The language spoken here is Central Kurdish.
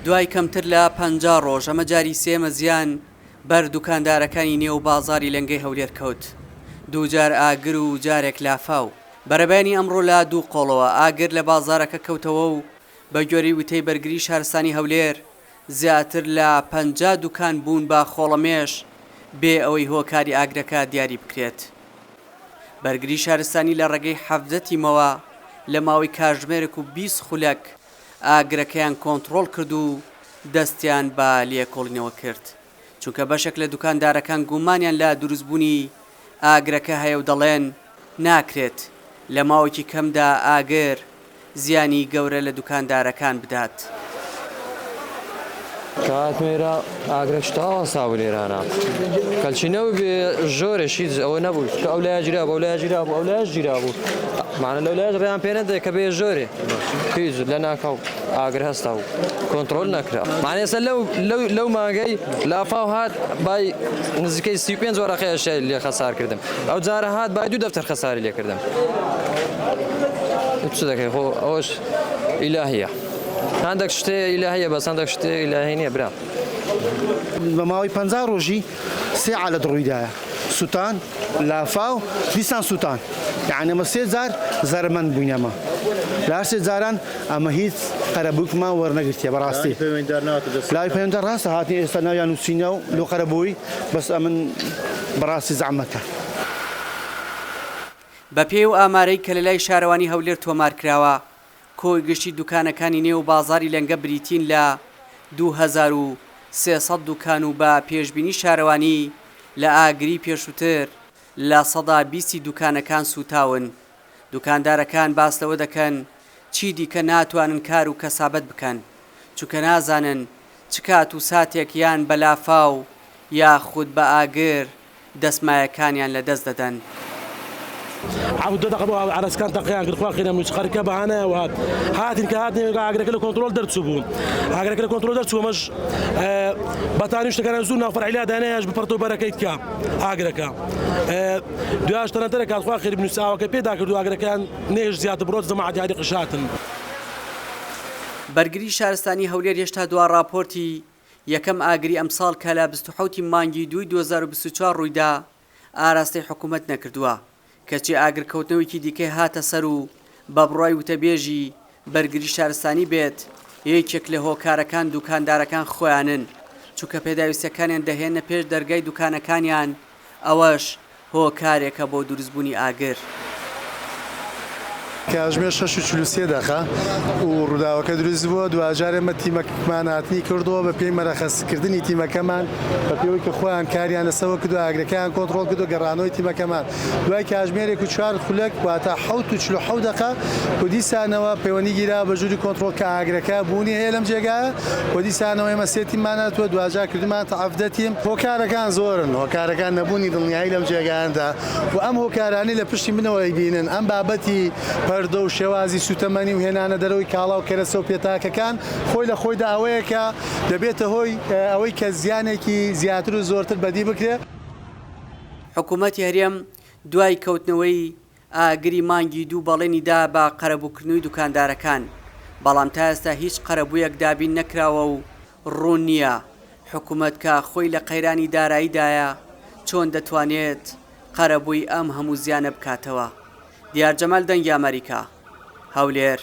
دوای کەمتر لە 50 ڕۆژ ئەمە جاری سێیەمە زیان بەر دوکاندارەکانی نێو بازاڕی لەنگەی هەولێر کەوت. دووجار ئاگر و جارێک لافاو. بەرەبەیانی ئەمڕۆ لە دوو قۆڵەوە ئاگر لە بازاڕەکە کەوتەوە و بەگوێرەی وتەی بەرگری شارستانی هەولێر، زیاتر لە 50 دوکان بوون بە خۆڵەمێش بێ ئەوەی هۆکاری ئاگرەکە دیاری بکرێت. بەرگری شارستانی لە ڕێگەی 17 تیمەوە لە ماوەی کاژمێرێک و 20 خولەک ئاگرەکەیان کۆنتڕۆڵ کرد و دەستیان بە لێکۆڵینەوە کرد، چونکە بەشێک لە دوکاندارەکان گومانیان لە دروستبوونی ئاگرەکە هەیە و دەڵێن، ناکرێت لە ماوەیەکی کەمدا ئاگر زیانی گەورە لە دوکاندارەکان بدات. کە هاتمە ئێرە ئاگرەکی تەواو هەستابوو لێرانە کەلچی نەبوو بێ ژۆرێش هیچ ئەوە نەبوو کە ئەو لایە گیرا بوو ئەو لایە گیرا بوو ئەو لایەش گیرا بوو مانە لەو لایەش ڕێیان پێ نەدەی کە بێ ژۆرێ هیچ لە ناکاو ئاگر هەستا و کۆنترۆل نەکرا مانە ئێستا لەو لەو لەو مانگەی لافاو هات بای نزیکەی 35 وەرەقەی ئەشیای لێ خەسار کردم ئەو جارە هات بای دوو دەفتەر خەساری لێ کردم چ دەکەی خۆ ئەوەش ئیلاهیە هەندێک شتێ ئیلاهیە بەس هەندێک شتێ ئیلاهی نییە برا. بە ماوەی 50 ڕۆژی سێ عالەت ڕوویدایە سوتان لافاو دیسان سوتان یەعنی ئەمە سێ جار زەرەمەند بووین ئەمە لە هەر سێ جاران ئەمە هیچ قەرەبووکمان وەرنەگرتیە بەڕاستی لای پەیوەندیدار ڕاستە هاتنی ئێستا ناویان نووسینە و لۆ قەرەبووی بەس ئەمن بەڕاستی زەحمەتە. بەپێی ئەو ئامارەی کە لەلای شارەوانی هەولێر تۆمارکراوە، کۆی گشتی دوکانەکانی نێو بازاری لەنگە بریتین لە 2300 دوکان و بە پێشبینی شارەوانی لە ئاگری پێشووتر 20% ی دوکانەکان سووتاون. دوکاندارەکان باس لەوە دەکەن چی دیکە ناتوانن کار و کەسابەت بکەن، چونکە نازانن چ کات و ساتێک یان بە لافاو یاخود بە ئاگر دەسمایەکانیان لە دەست دەدەن. حەفت دەقە بۆ عەرەسکان تەقەیان کرد خوا خێرە موچ خەرکە بەهانایەوە هات هاتین کە هاتین ئاگرەکە لە کۆنترۆل دەرچوو بوو ئاگرەکە لە کۆنترۆل دەرچوو ئەمەش بەتانی شتەکان زوو ناو فەرعیلا دانایش بپەرتەوە بەرەکەی تکا ئاگرەکە دویاش تەنەتەرە کات خوا خێری بنووسە ئاوەکە پێدا کرد و ئاگرەکەیان نێش زیاتر بڕۆت جەماعەتی هادی قشاتن. بەرگری شارستانی هەولێر هێشتا دوا ڕاپۆرتی یەکەم ئاگری ئەمساڵ کە لە 27 ی مانگی دووی 2024 ڕوویدا ئاراستەی حکومەت نەکردووە، کەچی ئاگرکەوتنەوەیەکی دیکەی هاتە سەر و بە بڕوای وتەبێژی بەرگری شارستانی بێت، یەکێک لە هۆکارەکان دوکاندارەکان خۆیانن، چونکە پێداویستیەکانیان دەهێننە پێش دەرگای دوکانەکانیان، ئەوەش هۆکارێکە بۆ دروستبوونی ئاگر. کاژمێر شەش و 43 دەقە و ڕووداوەکە دروست بووە، دواجار ئێمە تیمەکمان هاتنی کردووە بە پێی مەرەخەسکردنی تیمەکەمان بە پێوەی کە خۆیان کاریان لەسەوە کردووە ئاگرەکەیان کۆنتڕۆڵ کردووە گەڕانەوەی تیمەکەمان دوای کاژمێرێک و چوار خولەک واتە حەوت و 47 دەقە و دیسانەوە پەیوەندی گیرا بە ژووری کۆنتڕۆڵ کە ئاگرەکە بوونی هەیە لەم جێگایە و دیسانەوە ئێمە سێ تیممان هاتووە دواجار کردوومانەتە 17 تیم. هۆکارەکان زۆرن، هۆکارەکان نەبوونی دڵنیایی لەم جێگایاندا و ئەم هۆکارانەی لە پشتی منەوە ئەیبینن، ئەم بابەتی پەردە و شێوازی سووتەمەنی و هێنانە دەرەوەی کاڵا و کەرەسە و پێتاکەکان خۆی لە خۆیدا ئەوەیە کە دەبێتە هۆی ئەوەی کە زیانێکی زیاتر و زۆرتر بەدی بکرێ. حکومەتی هەرێم دوای کەوتنەوەی ئاگری مانگی دوو بەڵێنی دا بە قەرەبووکردنەوەی دوکاندارەکان، بەڵام تا ئێستا هیچ قەرەبوویەک دابین نەکراوە و ڕوون نییە حکومەت کە خۆی لە قەیرانی داراییدایە چۆن دەتوانێت قەرەبووی ئەم هەموو زیانە بکاتەوە. دیار جەمال دەنگی ئەمەریکا، هەولێر.